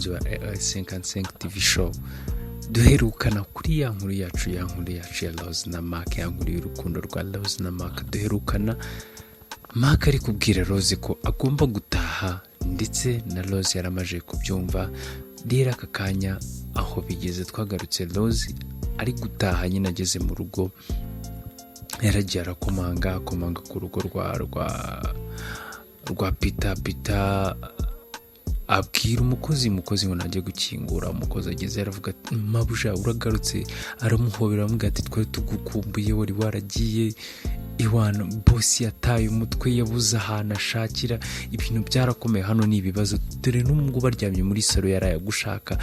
Bakunzi ba AR55 TV Show, duherukana kuri ya nkuru yacu, ya nkuru yacu ya Rose na Mark, ya nkuru y'urukundo rwa Rose na Mark. Duherukana Mark ari kubwira Rose ko agomba gutaha, ndetse na Rose yaramaze kubyumva. Rero aka kanya aho bigeze, twagarutse Rose ari gutaha nyine. Ageze mu rugo, yaragiye arakomanga, akomanga ku rugo rwa Peter. Peter abwira umukozi ngo najye gukingura. Umukozi ageze aravuga ati: "Mabuja, uragarutse?" Aramuhobera, aramubwira ati: "Twari tugukumbuye, wari waragiye iwana. Boss yataye umutwe, yabuze ahantu ashakira, ibintu byarakomeye hano, ni ibibazo. Dore n'ubu baryamye muri salo, yaraye agushaka,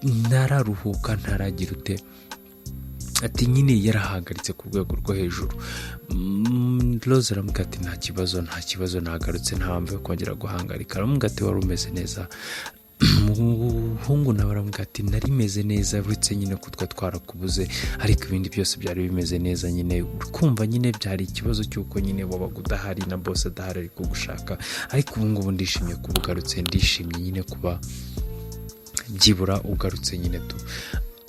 ntararuhuka, ntaragira ute." Ati nyine yarahagaritse ku rwego rwo hejuru. Rose aramubwira ati: "Nta kibazo, nta kibazo, nagarutse, nta mpamvu yo kongera guhangarika." Aramubwira ati: "Wari umeze neza?" Umuhungu nawe aramubwira ati: "Nari meze neza, uretse nyine ko twa twarakubuze, ariko ibindi byose byari bimeze neza nyine. Kumva nyine byari ikibazo cy'uko nyine wabaga udahari na boss adahari ari kugushaka, ariko ubu ngubu ndishimye kuba ugarutse, ndishimye nyine kuba byibura ugarutse nyine tu."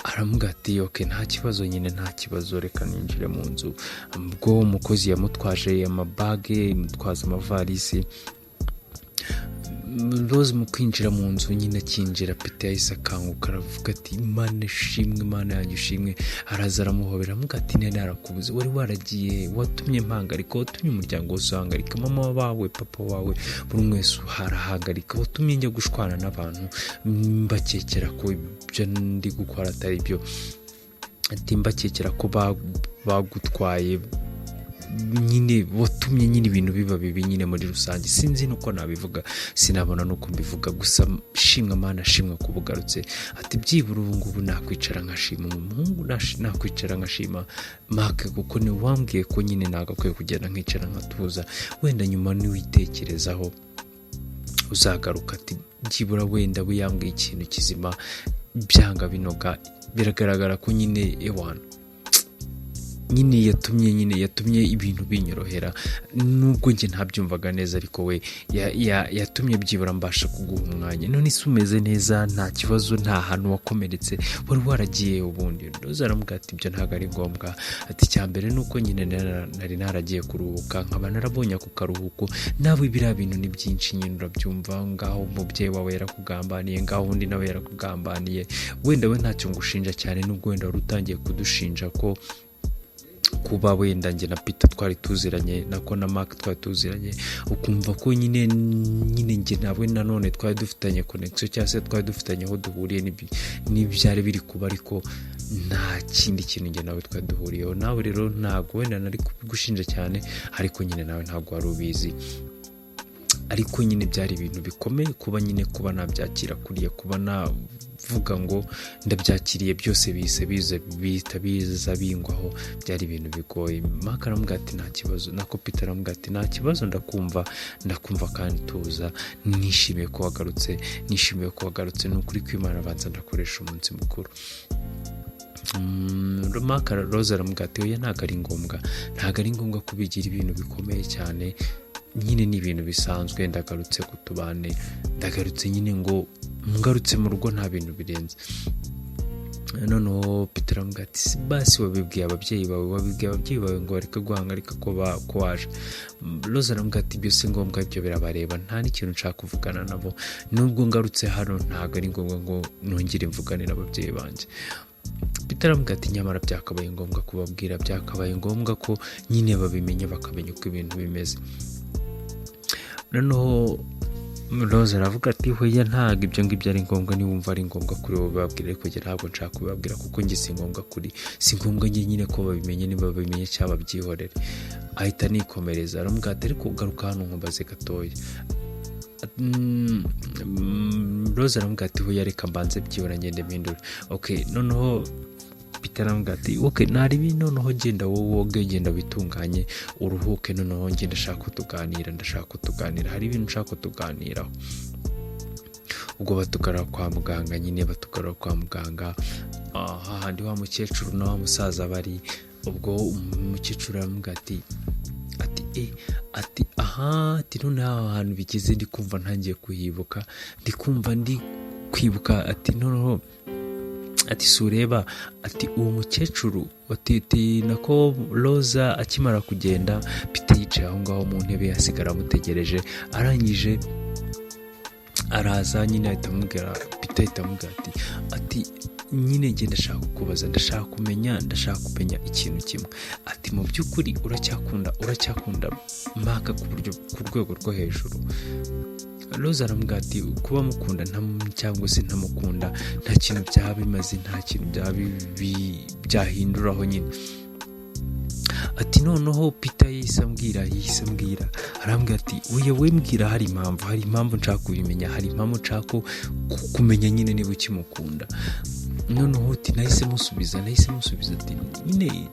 Aramubwira ati: "Okay, nta kibazo nyine, nta kibazo, reka ninjire mu nzu." Ubwo umukozi yamutwaje amabage, yamutwaza amavarisi. Rose mu kwinjira mu nzu nyine, akinjira, Peter yahise akanguka, aravuga ati: "Imana ishimwe, Imana yanjye ishimwe." Araza aramuhobera, aramubwira ati: "Nari narakubuze, wari waragiye, watumye mpangarika, watumye umuryango wose uhangarika, mama wawe, papa wawe, buri umwe wese harahangarika, watumye njya gushwana n'abantu mbakekera ko ibyo ndi gukora atari byo." Ati: "Mbakekera ko bagutwaye nyine, watumye nyine ibintu biba bibi nyine muri rusange. Sinzi nuko nabivuga, sinabona nuko mbivuga, gusa shimwa Mana, shimwa kuba ugarutse." Ati: "Byibura ubu ngubu nakwicara nkashima umuhungu, nakwicara nkashima Mark, kuko ni wambwiye ko nyine nagakwiye kugenda nkicara nkatuza, wenda nyuma niwitekerezaho uzagaruka." Ati: "Byibura wenda we yambwiye ikintu kizima, byanga binoga, biragaragara ko nyine ewana nyine yatumye ibintu binyorohera, nubwo njye ntabyumvaga neza, ariko we yatumye byibura mbasha kuguha umwanya. None se umeze neza? Nta kibazo? Nta hantu wakomeretse? Wari waragiye ubundi?" Rose aramubwira ati: "Ibyo ntabwo ari ngombwa." Ati: "Icya mbere ni uko nyine nari naragiye kuruhuka, nkaba narabonye ako karuhuko. Nawe biriya bintu ni byinshi nyine, urabyumva, ngaho umubyeyi wawe yarakugambaniye, ngaho undi nawe yarakugambaniye. Wenda we ntacyo ngushinja cyane, nubwo wenda wari utangiye kudushinja ko kuba wenda njye na Peter twari tuziranye, nako na Mark twari tuziranye, ukumva ko nyine njye nawe nanone twari dufitanye connection, cyangwa se twari dufitanye aho duhuriye n'ibyari biri kuba, ariko nta kindi kintu njye nawe twari duhuriyeho. Nawe rero ntabwo wenda nari kubigushinja cyane, ariko nyine nawe ntabwo wari ubizi. Ariko nyine byari ibintu bikomeye kuba nyine kuba nabyakira kuriya, kuba navuga ngo ndabyakiriye, byose bihise biza, bihita biza bingwaho, byari ibintu bigoye." Mark aramubwira ati: "Nta kibazo." Nako Peter aramubwira ati: "Nta kibazo, ndakumva, ndakumva, kandi tuza, nishimiye ko wagarutse, nishimiye ko wagarutse, ni ukuri kw'Imana, abanza ndakoresha umunsi mukuru." Mark Rose aramubwira ati: "Oya, ntabwo ari ngombwa, ntabwo ari ngombwa kubigira ibintu bikomeye cyane nyine, ni ibintu bisanzwe. Ndagarutse kutubane, ndagarutse nyine ngo ngarutse mu rugo, nta bintu birenze." Noneho Peter aramubwira ati: "Si basi wabibwiye ababyeyi bawe? Wabibwiye ababyeyi bawe ngo bareke guhangarika ko waje?" Rose aramubwira ati: "Ibyo si ngombwa, ibyo birabareba, nta n'ikintu nshaka kuvugana nabo. Nubwo ngarutse hano, ntabwo ari ngombwa ngo nongere mvugane n'ababyeyi banjye." Peter aramubwira ati: "Nyamara byakabaye ngombwa kubabwira, byakabaye ngombwa ko nyine babimenya, bakamenya uko ibintu bimeze." Noneho Rose aravuga ati: "Hoya, ntabwo ibyo ngibyo ari ngombwa. Niwumva ari ngombwa kuri wowe babwira, ariko njye ntabwo nshaka kubibabwira, kuko njye si ngombwa kuri, si ngombwa njye nyine ko babimenye. Niba babimenye cyangwa babyihorere." Ahita anikomereza, aramubwira ati: "Ariko garuka hano nkubaze gatoya." Rose aramubwira ati: "Hoya, reka mbanze byibura ngende mpindure." Okay, noneho Peter aramubwira ati: "Okay, naribi, noneho genda wowe woge, genda witunganye, uruhuke, noneho njye ndashaka ko tuganira, ndashaka ko tuganira, hari ibintu nshaka ko tuganiraho." Ubwo batugarura kwa muganga nyine, batugarura kwa muganga, hahandi wa mukecuru na wa musaza bari. Ubwo umukecuru aramubwira ati: "Aha," ati, "noneho aha hantu bigeze ndi kumva ntangiye kuhibuka, ndi kumva ndi Kwibuka ati noneho ati si ureba, ati uwo mukecuru, ati nako Roza akimara kugenda, Peter yicaye aho ngaho mu ntebe, asigara amutegereje. Arangije araza nyine, ahita amubwira, Peter ahita amubwira ati nyine njye ndashaka kukubaza, ndashaka kumenya ikintu kimwe. Ati mu by'ukuri uracyakunda Maka ku buryo ku rwego rwo hejuru? Roza aramubwira ati kuba mukunda cyangwa se ntamukunda, nta kintu byaba bimaze, nta kintu byaba byahinduraho nyine. Ati noneho Peter yahise ambwira, arambwira ati oya, we mbwira, hari impamvu nshaka kubimenya, hari impamvu nshaka kumenya nyine niba ukimukunda. Noneho uti nahise musubiza ati nyine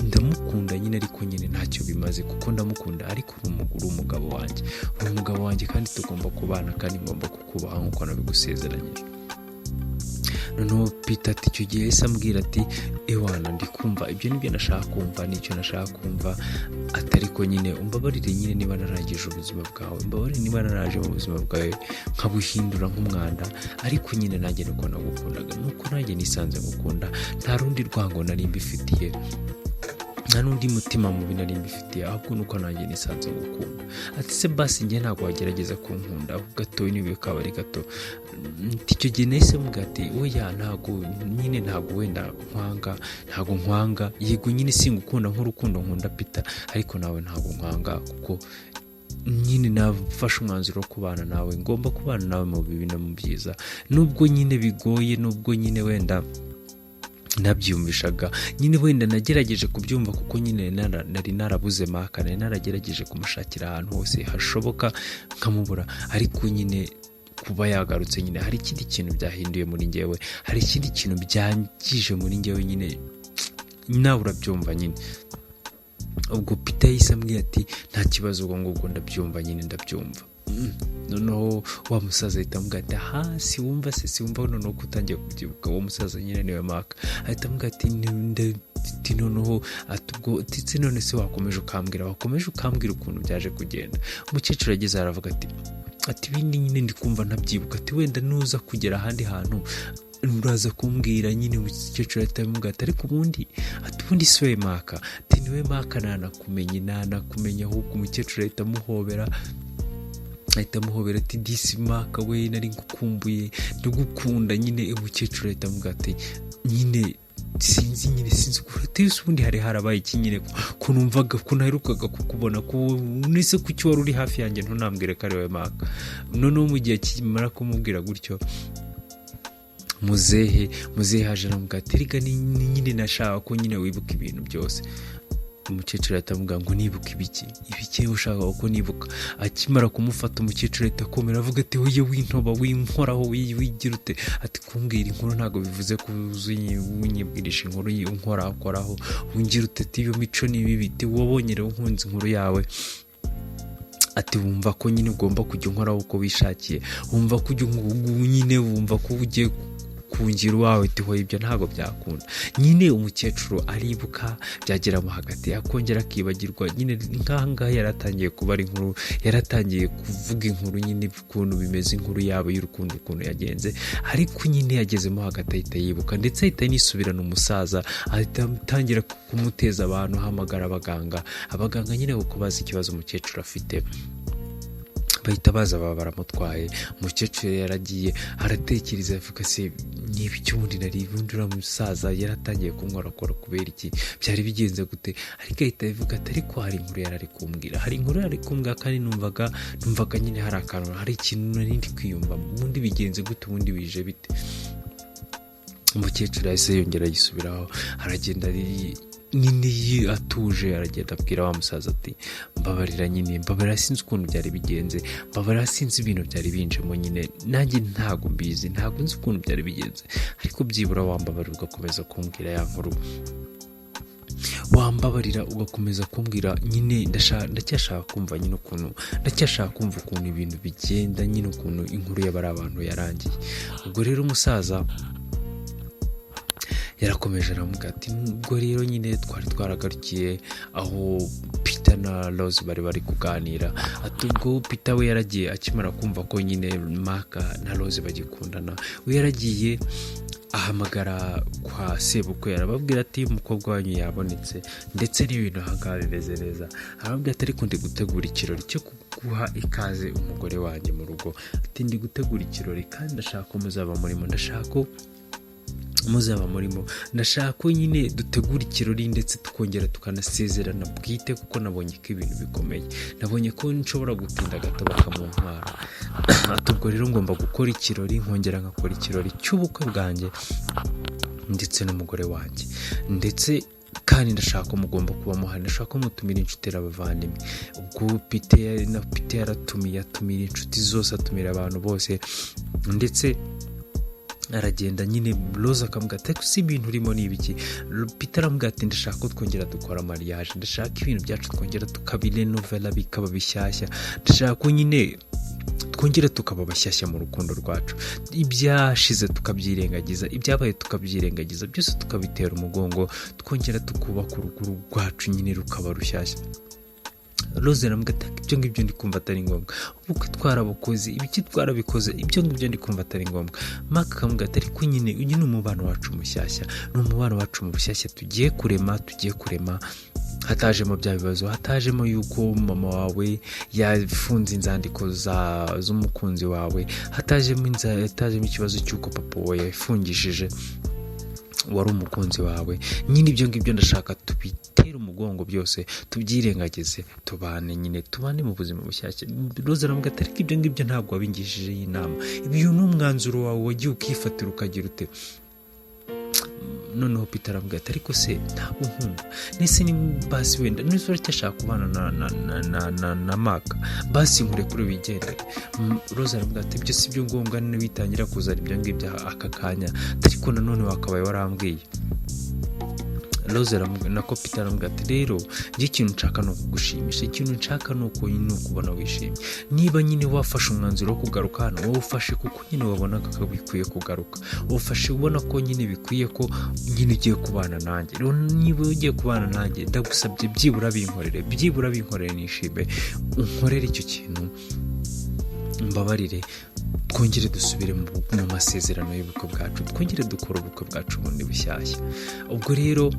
ndamukunda nyine, ariko nyine ntacyo bimaze kuko ndamukunda, ariko uri umugabo wanjye, uri umugabo wanjye kandi tugomba kubana, kandi ngomba kukubaha nk'uko nabigusezeranyije. Noneho Peter ati icyo gihe yahise ambwira ati ewana, ndi kumva ibyo nibyo nashaka kumva, nicyo nashaka kumva. Ati ariko nyine umbabarire nyine niba narangije ubuzima bwawe, umbabarire niba naraje mu buzima bwawe nkabuhindura nk'umwanda, ariko nyine nanjye nuko nagukundaga, nuko nanjye nisanze ngukunda, nta rundi rwango nari mbifitiye, nta n'undi mutima mubi nari mbifitiye, ahubwo nuko nanjye nisanze ngukunda. Ati se basi njye ntabwo wagerageza kunkunda aho gato, niba kaba ari gato? Icyo gihe nahise mubwira ati oya, ntabwo nyine, ntabwo wenda nkwanga, ntabwo nkwanga, yego nyine singukunda nk'urukundo nkunda Peter, ariko nawe ntabwo nkwanga, kuko nyine nafashe umwanzuro wo kubana nawe, ngomba kubana nawe mu bibi no mu byiza, nubwo nyine bigoye, nubwo nyine wenda nabyiyumvishaga nyine, wenda nagerageje kubyumva, kuko nyine nari narabuze Maka, nari naragerageje kumushakira ahantu hose hashoboka nkamubura, ariko nyine kuba yagarutse nyine hari ikindi kintu byahinduye muri njyewe, hari ikindi kintu byangije muri njyewe nyine, nawe urabyumva nyine. Ubwo Peter yahise ambwira ati nta kibazo, ubwo ngubwo ndabyumva nyine, ndabyumva. Noneho wa musaza ahita amubwira ati aha, si wumva se, si wumva noneho ko utangiye kubyibuka? Uwo musaza nyine niwe Maka. Ahita amubwira ati ati noneho ati ubwo ndetse none se wakomeje ukambwira ukuntu byaje kugenda. Umukecuru ageze aravuga ati ibindi nyine ndi kumva ntabyibuka, ati wenda nuza kugera ahandi hantu uraza kumbwira nyine. Umukecuru ahita amubwira ati ariko ubundi, ati ubundi si we Maka? Ati niwe Maka, nanakumenye ahubwo. Umukecuru ahita amuhobera ati disi Maka we, nari ngukumbuye, ndagukunda nyine. Umukecuru ahita amubwira ati nyine sinzi nyine, sinzi ukuntu ese ubundi hari harabaye iki nyine, ko numvaga ko naherukaga kukubona, ko nese kuki wari uri hafi yanjye ntunambwire ko ari wowe Maka? Noneho mu gihe akimara kumubwira gutyo, muzehe haje aramubwira ati erega ni nyine nashaka ko nyine wibuka ibintu byose. Umukecuru ahita amubwira ngo nibuka ibiki? Ibiki ushaka ko nibuka? Akimara kumufata, umukecuru ahita akomera avuga ati wowe wintoba, winkoraho, wigira ute? Ati kumbwira inkuru ntabwo bivuze ko unyibwirisha inkuru unkorakoraho, wingira ute? Ati iyo mico ni bibi. Ati wabonye rero nkunze inkuru yawe, ati wumva ko nyine ugomba kujya unkoraho uko wishakiye, wumva ko ujya nyine, wumva ko ugiye kungira uwawe. Ati hoya, ibyo ntabwo byakunda nyine. Umukecuru aribuka, byageramo hagati akongera akibagirwa nyine. Nk'aha ngaha yaratangiye kubara inkuru, yaratangiye kuvuga inkuru nyine ukuntu bimeze, inkuru yabo y'urukundo ukuntu yagenze, ariko nyine yagezemo hagati ahita yibuka, ndetse ahita anisubirana umusaza, ahita atangira kumuteza abantu, ahamagara abaganga. Abaganga nyine kuko bazi ikibazo umukecuru afite, bahita baza, baba baramutwaye. Umukecuru yaragiye aratekereza, avuga se niba icyo ubundi nari, ubundi uriya musaza yaratangiye kunkorakora kubera iki? Byari bigenze gute? Ariko ahita avuga ati ariko hari inkuru yari kumbwira, hari inkuru yari kumbwira, kandi numvaga nyine hari akantu, hari ikintu nari ndi kwiyumva. Ubundi bigenze gute? Ubundi bije bite? Umukecuru yahise yongera yisubiraho, aragenda nyine atuje, aragenda abwira wa musaza ati mbabarira nyine, mbabarira, sinzi ukuntu byari bigenze, mbabarira, sinzi ibintu byari binjemo nyine, nanjye ntabwo mbizi, ntabwo nzi ukuntu byari bigenze, ariko byibura wambabarira ugakomeza kumbwira ya nkuru, wambabarira ugakomeza kumbwira nyine, ndacyashaka kumva nyine ukuntu, ndacyashaka kumva ukuntu ibintu bigenda nyine, ukuntu inkuru y'abari abantu yarangiye. Ubwo rero umusaza Yarakomeje aramubwira ati: "Ubwo rero nyine twari twaragarukiye aho Peter na Rose bari bari kuganira." Ati: "Ubwo Peter we yaragiye akimara kumva ko nyine Mark na Rose bagikundana, we yaragiye ahamagara kwa sebukwe, arababwira ati: 'Umukobwa wanyu yabonetse, ndetse n'ibintu ahangaha bimeze neza.' Arababwira ati: 'Ariko ndi gutegura ikirori cyo guha ikaze umugore wanjye mu rugo.' Ati: 'Ndi gutegura ikirori kandi ndashaka ko muzaba murimo, ndashaka ko muzaba murimo, ndashaka ko nyine dutegura ikirori ndetse tukongera tukanasezerana bwite, kuko nabonye ko ibintu bikomeye, nabonye ko nshobora gutinda gato bakamuntwara.' Ati: 'Ubwo rero ngomba gukora ikirori, nkongera nkakora ikirori cy'ubukwe bwanjye ndetse n'umugore wanjye, ndetse kandi ndashaka ko mugomba kuba muhari, ndashaka ko mutumira inshuti n'abavandimwe.' Ubwo Peter na Peter yaratumiye, atumira inshuti zose, atumira abantu bose, ndetse aragenda nyine. Rose akamubwira ati: 'Ariko si ibintu urimo ni ibiki?' Peter aramubwira ati: 'Ndashaka ko twongera dukora mariage, ndashaka ibintu byacu twongera tukabirenovera bikaba bishyashya, ndashaka ko nyine twongera tukaba bashyashya mu rukundo rwacu, ibyashize tukabyirengagiza, ibyabaye tukabyirengagiza, byose tukabitera umugongo, twongera tukubaka urugo rwacu nyine rukaba rushyashya.' Rose aramubwira ati: 'Ibyo ngibyo ndi kumva atari ngombwa, ubukwe twarabukoze, ibiki twarabikoze, ibyo ngibyo ndi kumva atari ngombwa.' Mark akamubwira ati: 'Ariko nyine uyu ni umubano wacu mushyashya, ni umubano wacu mushyashya tugiye kurema, tugiye kurema hatajemo bya bibazo, hatajemo yuko mama wawe yafunze inzandiko z'umukunzi wawe, hatajemo ikibazo cy'uko papa wawe yafungishije wari umukunzi wawe. Nyine ibyo ngibyo ndashaka tubitere umugongo byose, tubyirengagize, tubane nyine, tubane mu buzima bushyashya.' Rose aramubwira ati: 'Ariko ibyo ngibyo ntabwo wabingishijeho inama, ibyo ni umwanzuro wawe wagiye ukifatira ukagira ute.' Noneho Peter aramubwira ati: 'Ariko se ntabwo nkunda? Nese ni basi wenda nese uracyashaka kubana na Mark? Basi nkurekure wigendere.' Rose aramubwira ati: 'Ibyo si byo ngombwa, nibitangira kuzana ibyo ngibyo aka kanya, ariko nanone wakabaye warambwiye.' Rose nako Peter aramubwira ati: 'Rero njye ikintu nshaka ni ukugushimisha, ikintu nshaka ni uko ni ukubona wishimye. Niba nyine wafashe umwanzuro wo kugaruka hano, wowe ufashe kuko nyine wabonaga ko bikwiye kugaruka, ufashe ubona ko nyine bikwiye ko nyine ugiye kubana nanjye. Rero niba ugiye kubana nanjye, ndagusabye byibura binkorere, byibura binkorere nishime, unkorere icyo kintu, mbabarire twongere dusubire mu masezerano y'ubukwe bwacu, twongere dukore ubukwe bwacu bundi bushyashya.' Ubwo rero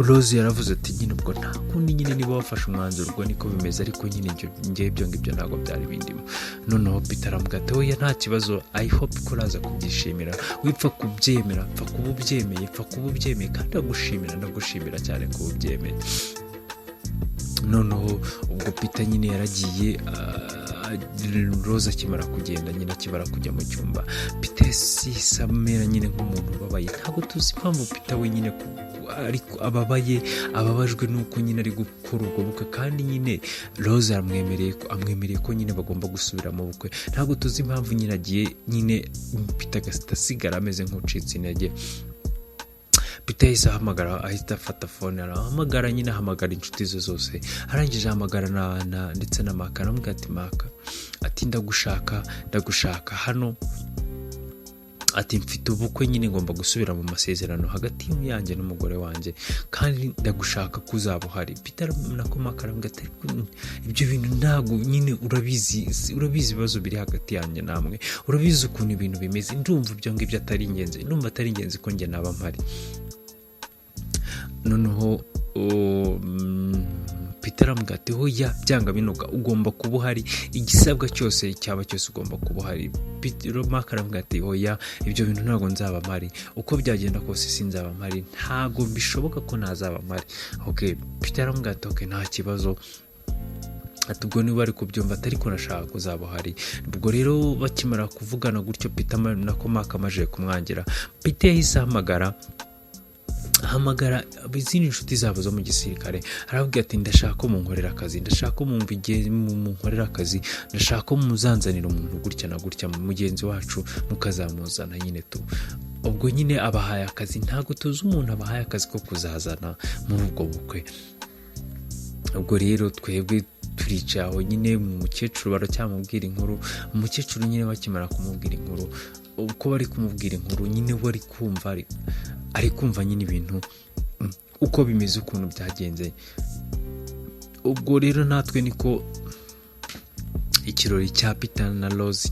Rose yaravuze ati: 'Nyine ubwo nta kundi nyine, niba wafashe umwanzuro ubwo niko bimeze, ariko nyine njye ibyo ngibyo ntabwo byari bindimo.' Noneho Peter aramubwira ati: 'Oya, nta kibazo, I hope ko uraza kubyishimira, wipfa kubyemera, pfa kuba ubyemeye, pfa kuba ubyemeye, kandi ndagushimira, ndagushimira cyane kuba ubyemeye.' Noneho ubwo Peter nyine yaragiye. Rose akimara kugenda nyine, akimara kujya mu cyumba, Peter yahise amera nyine nk'umuntu ubabaye. Ntabwo tuzi impamvu Peter we nyine ariko ababaye, ababajwe n'uko nyine ari gukora ubwo bukwe, kandi nyine Rose aramwemereye ko amwemereye ko nyine bagomba gusubira mu bukwe. Ntabwo tuzi impamvu nyine agiye nyine, Peter agahita asigara ameze nk'ucitse intege. Peter yahise ahamagara, ahita afata phone arahamagara nyine, ahamagara inshuti ze zose, arangije ahamagara ndetse na Maka, aramubwira ati: 'Maka,' ati, 'ndagushaka, ndagushaka hano,' ati, 'mfite ubukwe nyine, ngomba gusubira mu masezerano hagati yanjye n'umugore wanjye, kandi ndagushaka ko uzaba uhari.' Peter nako Maka aramubwira ati: 'Ariko ibyo bintu ntabwo nyine, urabizi, urabizi ibibazo biri hagati yanjye namwe, urabizi ukuntu ibintu bimeze, ndumva ibyo ngibyo atari ingenzi, ndumva atari ingenzi ko njye naba mpari.' Noneho Peter aramubwira ati: 'Hoya, byanga binuka ugomba kuba uhari, igisabwa cyose cyaba cyose ugomba kuba uhari.' Mark aramubwira ati: 'Hoya, ibyo bintu ntabwo nzaba mpari, uko byagenda kose sinzaba mpari, ntabwo bishoboka ko ntazaba mpari.' Okay, Peter aramubwira ati: 'Okay, nta kibazo,' ati, 'ubwo niba ari kubyumva,' ati, 'ariko nashaka kuzaba uhari.' Ubwo rero bakimara kuvugana gutyo, Peter nako Mark amaze kumwangira, Peter yahise ahamagara izindi nshuti zabo zo mu gisirikare, arababwira ati: 'Ndashaka ko munkorera akazi, ndashaka ko mumva igihe munkorera akazi, ndashaka ko muzanzanira umuntu gutya na gutya, mugenzi wacu, mukazamuzana nyine tu.' Ubwo nyine abahaye akazi, ntabwo tuzi umuntu abahaye akazi ko kuzazana muri ubwo bukwe. Ubwo rero twebwe Turicaye aho nyine, umukecuru baracyamubwira inkuru. Umukecuru nyine bakimara kumubwira inkuru, uko bari kumubwira inkuru nyine, we ari kumva, ari kumva nyine ibintu uko bimeze, ukuntu byagenze. Ubwo rero natwe niko ikirori cya Peter na Rose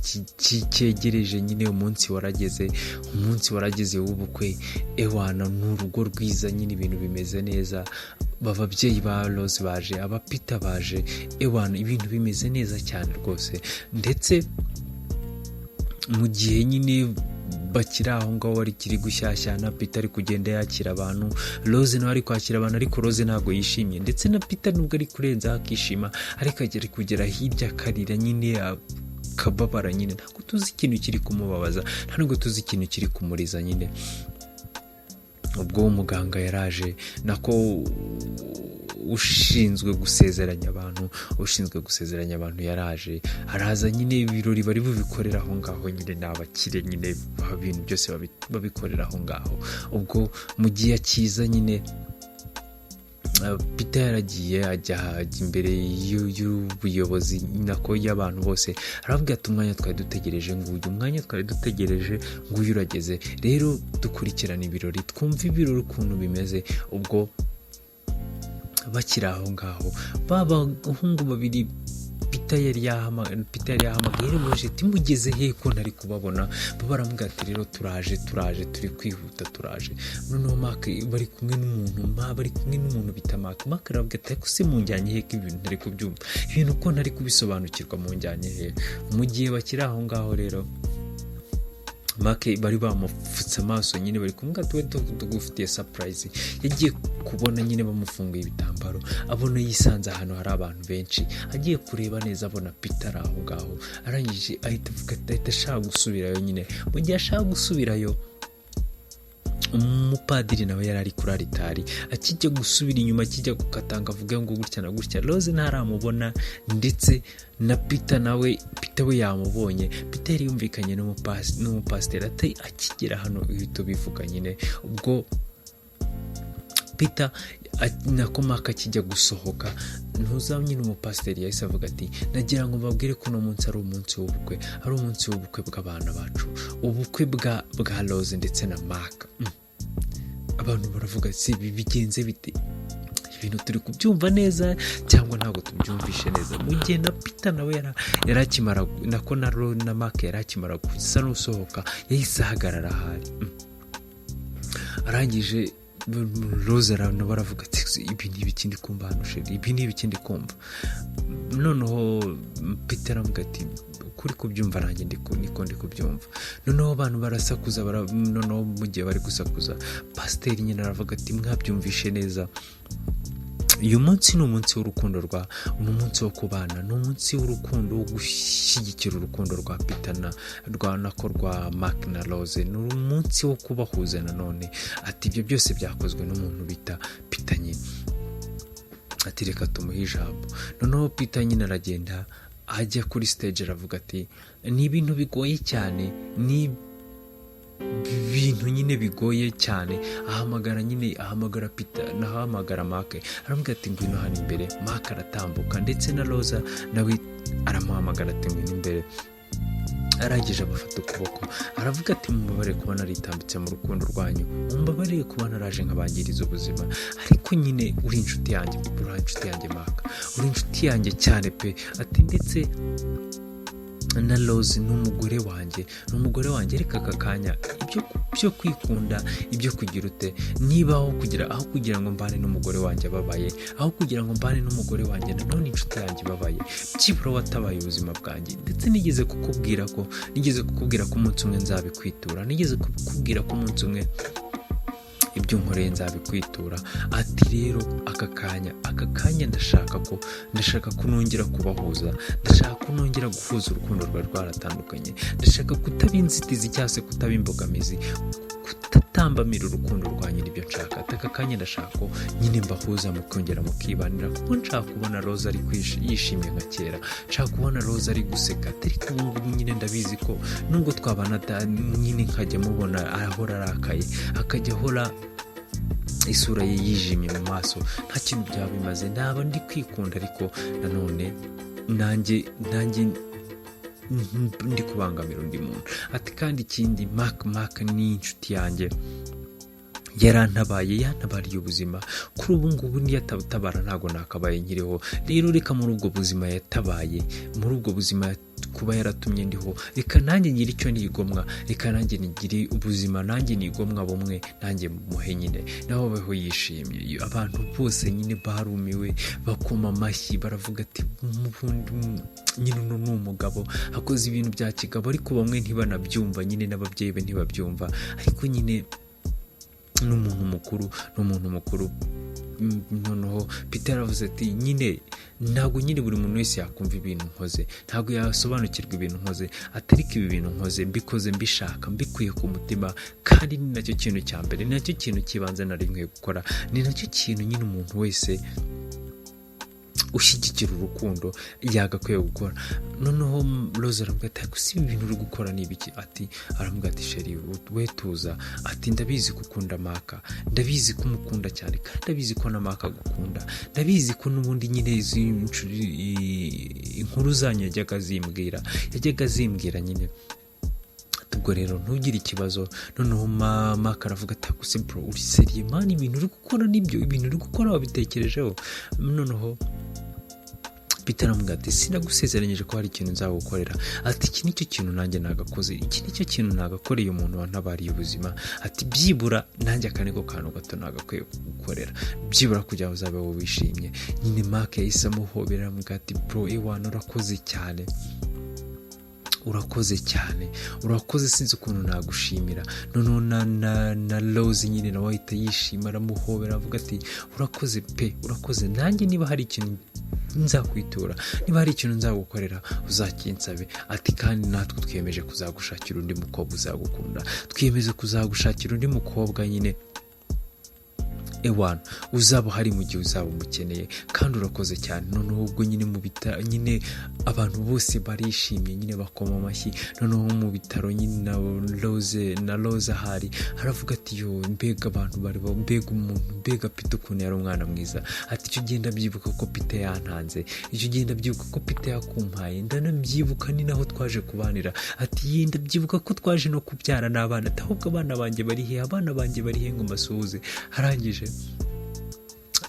cyegereje nyine. Umunsi warageze, umunsi warageze w'ubukwe. Ewana, ni urugo rwiza nyine, ibintu bimeze neza. Ababyeyi ba Rose baje, aba Peter baje, ewana, ibintu bimeze neza cyane rwose. Ndetse mu gihe nyine bakiri aho ngaho, kiri gushyashyana, Peter ari kugenda yakira abantu, Rose nawe ari kwakira abantu, ariko Rose ntabwo yishimye. Ndetse na Peter nubwo ari kurenzaho akishima, ariko agera kugera hirya akarira nyine, akababara nyine. Ntabwo tuzi ikintu kiri kumubabaza, nta nubwo tuzi ikintu kiri kumuriza nyine. Ubwo umuganga yaraje, nako ushinzwe gusezeranya abantu, ushinzwe gusezeranya abantu yaraje, araza nyine. Ibirori bari bubikorera aho ngaho nyine, ni abakire nyine, ibintu byose babikorera aho ngaho. Ubwo mu gihe akiza nyine, Peter yaragiye ajya imbere y'ubuyobozi, nako y'abantu bose, aravuga ati: "Umwanya twari dutegereje nguyu, umwanya twari dutegereje nguyu urageze. Rero dukurikirana ibirori, twumve ibirori ukuntu bimeze." Ubwo bakiri aho ngaho, ba bahungu babiri Peter yari yahamagaye rero baje ati: "Mugeze he ko ntari kubabona?" Bo baramubwira ati: "Rero turaje, turaje, turi kwihuta, turaje." Noneho Mark bari kumwe n'umuntu, bari kumwe n'umuntu bita Mark. Mark aravuga ati: "Ariko se munjyanye he ko ibintu ntari kubyumva, ibintu ko ntari kubisobanukirwa, munjyanye he?" Mu gihe bakiri aho ngaho rero, Mark bari bamupfutse amaso nyine, bari kumubwira ati: "We tugufitiye surprise." Yagiye kubona nyine bamufunguye ibitambaro, abona yisanze ahantu hari abantu benshi. Agiye kureba neza, abona Peter ari aho ngaho. Arangije ahita avuga ati, ahita ashaka gusubirayo nyine. Mu gihe ashaka gusubirayo, umupadiri nawe yari ari kuri aritari. Akijya gusubira inyuma, akijya gukatanga avuge ngo gutya na gutya, Rose ntaramubona, ndetse na Peter nawe, Peter we yamubonye. Peter yari yumvikanye n'umupasiteri ati: "Akigera hano uhita ubivuga nyine." Ubwo Peter, nako Mark akijya gusohoka, ntuza nyine, umupasiteri yahise avuga ati: "Nagira ngo mbabwire ko uno munsi ari umunsi w'ubukwe, ari umunsi w'ubukwe bw'abana bacu, ubukwe bwa Rose ndetse na Mark." Abantu baravuga: "Si ibi bigenze bite? Ibintu turi kubyumva neza cyangwa ntabwo tubyumvishe neza?" Mu gihe na Peter nawe yari akimara, nako na Mark yari akimara gusa n'usohoka, yahise ahagarara ahari. Arangije Rose nawe aravuga ati: "Ibi ni ibiki ndi kumva hano chéri? Ibi ni ibiki ndi kumva?" Noneho Peter aravuga ati: "Kuri kubyumva nanjye niko ndi kubyumva." Noneho abantu barasakuza, noneho mu gihe bari gusakuza, pasiteri nyine aravuga ati: "Mwabyumvishe neza, uyu munsi ni umunsi w'urukundo rwa, ni umunsi wo kubana, ni umunsi w'urukundo, wo gushyigikira urukundo rwa Peter na rwa, nako rwa Mark na Rose, ni umunsi wo kubahuza nanone." Ati: "Ibyo byose byakozwe n'umuntu bita Peter nyine." Ati: "Reka tumuhe ijambo." Noneho Peter nyine aragenda ajya kuri stage, aravuga ati: "Ni ibintu bigoye cyane, ni ibintu nyine bigoye cyane." Ahamagara nyine, ahamagara Peter, nahamagara Mark, aramubwira ati: "Ngwino hano imbere." Mark aratambuka, ndetse na Rosa nawe aramuhamagara ati: "Ngwino imbere." Arangije abafata ukuboko, aravuga ati: "Mumbabarire kuba naritambitse mu rukundo rwanyu, mumbabarire kuba naraje nkabangiriza ubuzima, ariko nyine uri inshuti yanjye, uri inshuti yanjye Mark, uri inshuti yanjye cyane pe." Ati: "Ndetse na Rose ni umugore wanjye, ni umugore wanjye, ariko aka kanya ibyo byo kwikunda, ibyo kugira ute, niba aho kugira ngo mbane n'umugore wanjye ababaye, aho kugira ngo mbane n'umugore wanjye nanone inshuti yanjye ibabaye, byibura watabaye ubuzima bwanjye. Ndetse nigeze kukubwira ko umunsi umwe nzabikwitura, nigeze kukubwira ko umunsi umwe ibyo nkoreye nzabikwitura." Ati: "Rero aka kanya ndashaka ko nongera kubahuza, ndashaka ko nongera guhuza urukundo rwari rwaratandukanye, ndashaka kutaba inzitizi cyangwa se kutaba imbogamizi, kutatambamira urukundo rwanyu. Nibyo nshaka." Ati: "Aka kanya ndashaka ko nyine mbahuza mukongera mukibanira, kuko nshaka kubona Roza ari yishimye nka kera, nshaka kubona Roza ari guseka. Ariko ubu ngubu nyine ndabizi ko nubwo twabana nyine nkajya mubona ahora arakaye, akajya ahora Isura ye yijimye mu maso, nta kintu byaba bimaze. Naba ndi kwikunda, ariko nanone nanjye ndi kubangamira undi muntu. Ati kandi ikindi, Mark ni inshuti yanjye, yarantabaye, yantabariye ubuzima. Kuri ubu ngubu niyo atabutabara ntabwo nakabaye nkiriho. Rero reka muri ubwo buzima yatabaye, muri ubwo buzima kuba yaratumye ndiho, reka nanjye ngire icyo nigomwa, reka nanjye nigire ubuzima, nanjye nigomwa bumwe, nanjye muhe nyine nawe abeho yishimye. Abantu bose nyine barumiwe, bakoma amashyi, baravuga ati "Mubundi nyine uno ni umugabo, akoze ibintu bya kigabo." Ariko bamwe ntibanabyumva nyine, n'ababyeyi be ntibabyumva, ariko nyine n'umuntu mukuru, ni umuntu mukuru. Noneho Peter yaravuze ati nyine ntabwo nyine buri muntu wese yakumva ibintu nkoze, ntabwo yasobanukirwa ibintu nkoze, atariko ibi bintu nkoze mbikoze mbishaka, mbikuye ku mutima, kandi ni nacyo kintu cya mbere, ni nacyo kintu cy'ibanze nari nkwiye gukora, ni nacyo kintu nyine umuntu wese ushyigikira urukundo yagakwiye gukora. Noneho Rose aramubwira ati ariko si ibi bintu uri gukora ni ibiki? Ati aramubwira ati chéri, we tuza. Ati ndabizi ko ukunda Mark, ndabizi ko umukunda cyane, kandi ndabizi ko na Mark agukunda, ndabizi ko n'ubundi nyine izi inkuru zanyu yajyaga azimbwira nyine. Ubwo rero ntugire ikibazo. Noneho Mark aravuga ati gusa bro, uri sérieux man? Ibintu uri gukora nibyo? Ibintu uri gukora wabitekerejeho? Noneho Peter aramubwira ati sinagusezeranyije ko hari ikintu nzagukorera? Ati iki nicyo kintu nanjye nagakoze, iki nicyo kintu nagakoreye umuntu wantabariye ubuzima. Ati byibura nanjye aka niko kantu gato nagakwiye kugukorera, byibura kugira ngo uzabeho wishimye nyine. Mark yahise amuhobera, aramubwira ati bro, ewana urakoze cyane, urakoze cyane, urakoze, sinzi ukuntu nagushimira. Noneho na Rose nyine nawe ahita yishima, aramuhobera, avuga ati urakoze pe, urakoze. Nanjye niba hari ikintu nzakwitura, niba hari ikintu nzagukorera, uzakinsabe. Ati kandi natwe twiyemeje kuzagushakira undi mukobwa uzagukunda, twiyemeze kuzagushakira undi mukobwa nyine ewana uzaba uhari mu gihe uzaba umukeneye, kandi urakoze cyane. Noneho ubwo nyine mu bitaro nyine abantu bose barishimye nyine, bakoma amashyi. Noneho mu bitaro nyine na Rose ahari aravuga ati yo, mbega abantu bari, mbega umuntu, mbega Peter ukuntu yari umwana mwiza. Ati icyo ugenda byibuka ko Peter yantanze, icyo ugenda byibuka ko Peter yakumpaye, ndanabyibuka, ni naho twaje kubanira. Ati ye, ndabyibuka ko twaje no kubyara n'abana. Ati ahubwo abana banjye bari he? Abana banjye bari he ngo mbasuhuze? Arangije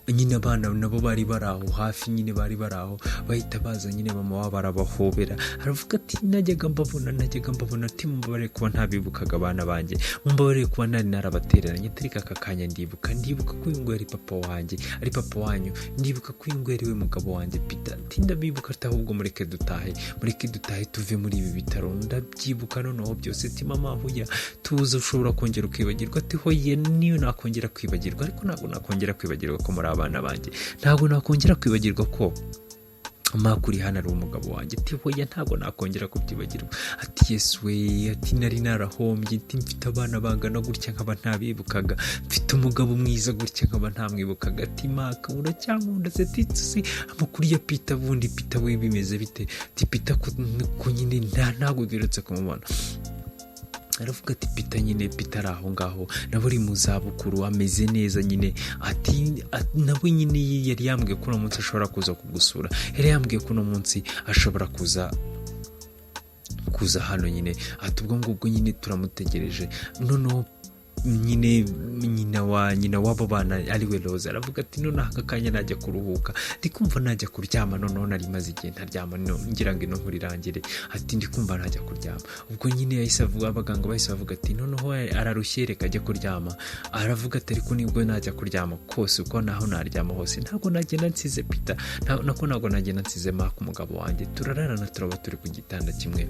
nyine abana nabo bari bari aho hafi nyine, bari bari aho, bahita baza nyine, mama wabo arabahobera, aravuga ati najyaga mbabona, najyaga mbabona. Ati mumbabarire kuba ntabibukaga abana banjye, mumbabarire kuba nari narabatereranye, ariko aka kanya ndibuka ko uyu nguyu ari papa wanjye, ari papa wanyu, ndibuka ko uyu nguyu ari we mugabo wanjye Peter. Ati ndabibuka. Ati ahubwo mureke dutahe, mureke dutahe, tuve muri ibi bitaro, ndabyibuka noneho byose. Ati mama, huya tuza, ushobora kongera ukibagirwa. Ati hoye, niyo nakongera kwibagirwa, ariko ntabwo nakongera kwibagirwa ko muri abana banjye, ntabwo nakongera kwibagirwa ko Mark uri hano ari umugabo wanjye. Ati hoya, ntabwo nakongera kubyibagirwa. Ati Yesu we, ati nari narahombye. Ati mfite abana bangana gutya nkaba ntabibukaga, mfite umugabo mwiza gutya nkaba ntamwibukaga. Ati Mark, uracyankunda se? Ati si amakuru ya Peter bundi, Peter we bimeze bite? Ati Peter ko nyine ntabwo ugeretse kumubona. Aravuga ati Peter nyine, Peter ari aho ngaho, nawe ari mu zabukuru, ameze neza nyine. Ati nawe nyine yari yambwiye ko uno munsi ashobora kuza kugusura, yari yambwiye ko uno munsi ashobora kuza hano nyine. Ati ubwo ngubwo nyine turamutegereje. Noneho nyine nyina w'abo bana ariwe Rose aravuga ati noneho aka kanya najya kuruhuka, ndi kumva najya kuryama. Noneho nari maze igihe ntaryama, ngira ngo ino nkuru irangire. Ati ndi kumva najya kuryama. Ubwo nyine yahise avuga, abaganga bahise bavuga ati noneho ararushye, reka ajye kuryama. Aravuga ati ariko nibwo najya kuryama kose, uko naho naryama hose, ntabwo nagenda nsize Peter, nako ntabwo nagenda nsize Mark umugabo wanjye. Turararana, turaba turi ku gitanda kimwe.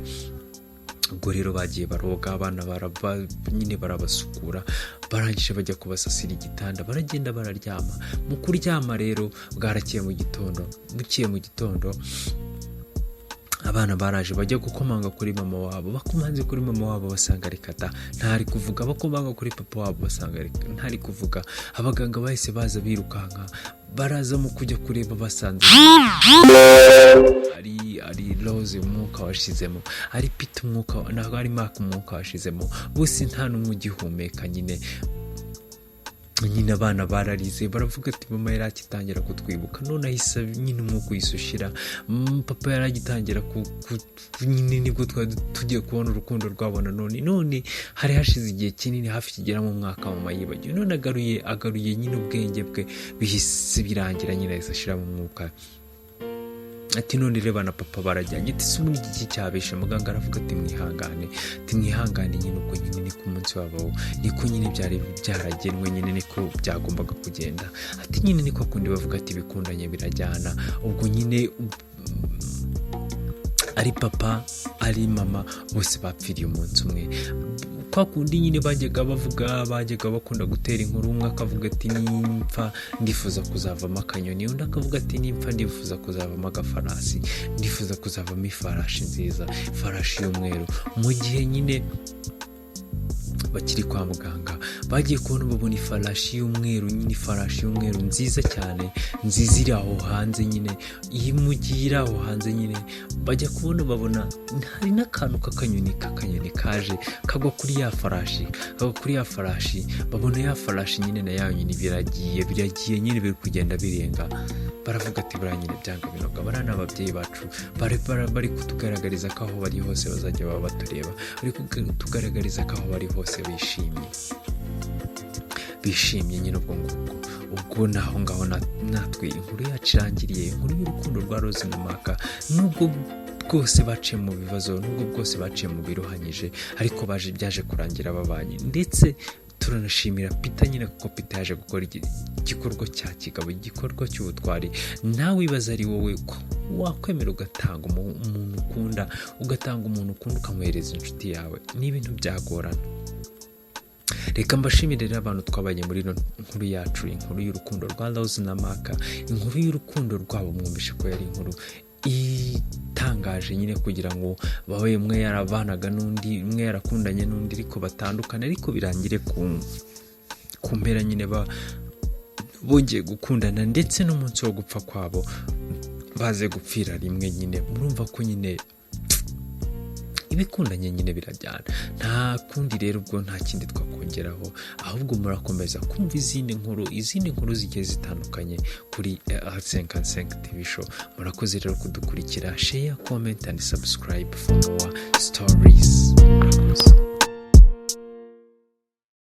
Ubwo rero bagiye baroga abana, baraba nyine barabasukura, barangije bajya kubasasira igitanda, baragenda bararyama. Mu kuryama rero bwarakeye mu gitondo, bukeye mu gitondo abana baraje bajya gukomanga kuri mama wabo. Bakomanze kuri mama wabo basanga reka ntari kuvuga, bakomanga kuri papa wabo basanga ntari kuvuga. Abaganga bahise baza birukanka, baraza mu kujya kureba basanze ari Rose umwuka washizemo, ari Peter umwuka, ntabwo ari Mark umwuka washizemo, bose nta n'umwe ugihumeka nyine. Nyine abana bararize, baravuga ati: "Mama yari agitangira kutwibuka, none ahise nyine umwuka uhise ushira. Papa yari agitangira nyine nibwo twari tugiye kubona urukundo rwabo nanone. None hari hashize igihe kinini, hafi kigera mu mwaka, mama yibagiwe, none agaruye nyine ubwenge bwe, bihise birangira nyine ahise ashiramo umwuka." Ati: "None reba na papa barajyanye." Ati: "Si ubundi iki cyabishe?" Muganga aravuga ati: "Mwihangane." Ati: "Mwihangane nyine, ubwo nyine ni ku munsi wabo, niko nyine byari byaragenwe, nyine niko byagombaga kugenda." Ati: "Nyine niko kundi bavuga ati bikundanye birajyana." Ubwo nyine ari papa, ari mama, bose bapfiriye umunsi umwe. Kwa kundi nyine bajyaga bavuga, bajyaga bakunda gutera inkuru, umwe akavuga ati: "Nimpfa ndifuza kuzavamo akanyoni," undi akavuga ati: "Nimpfa ndifuza kuzavamo agafarasi, ndifuza kuzavamo ifarashi nziza, ifarashi y'umweru." Mu gihe nyine bakiri kwa muganga, bagiye kubona babona ifarashi y'umweru nyine, ifarashi y'umweru nziza cyane, nziza, iri aho hanze nyine. Iyi mu gihe iri aho hanze nyine, bajya kubona babona hari n'akantu k'akanyoni kaje kagwa kuri ya farashi, kagwa kuri ya farashi. Babona ya farashi nyine na ya nyoni biragiye, biragiye nyine, biri kugenda birenga. Baravuga ati: "Buriya nyine byanga binoga, bariya ni ababyeyi bacu, bari kutugaragariza ko aho bari hose bazajya baba batureba, bari kutugaragariza ko aho bari hose bishimye, bishimye nyine." Ubwo ngubwo, ubwo naho ngaho natwe inkuru yacu irangiriye, inkuru y'urukundo rwa Rose na Maka. Nubwo bwose baciye mu bibazo, nubwo bwose baciye mu biruhanyije, ariko baje byaje kurangira babanye. Ndetse turanashimira Peter nyine, kuko Peter yaje gukora igikorwa cya kigabo, igikorwa cy'ubutwari. Nawe wibaza, ari wowe ko wakwemera ugatanga umuntu ukunda, ugatanga umuntu ukunda ukamuhereza inshuti yawe? Ni ibintu byagorana. Reka mbashimire rero abantu twabanye muri ino nkuru yacu, inkuru y'urukundo rwa Rose na Maka. Inkuru y'urukundo rwabo mwumvishe ko yari inkuru itangaje nyine, kugira ngo babe umwe yarabanaga n'undi, umwe yarakundanye n'undi, ariko batandukane, ariko birangire ku mpera nyine bongeye gukundana, ndetse n'umunsi wo gupfa kwabo baze gupfira rimwe nyine. Murumva ko nyine ibikundanye nyine birajyana, nta kundi. Rero ubwo nta kindi twakongeraho, ahubwo murakomeza kumva izindi nkuru zigiye zitandukanye kuri 55 TV Show. Murakoze rero kudukurikira. Share, comment and subscribe for more stories. Murakoze.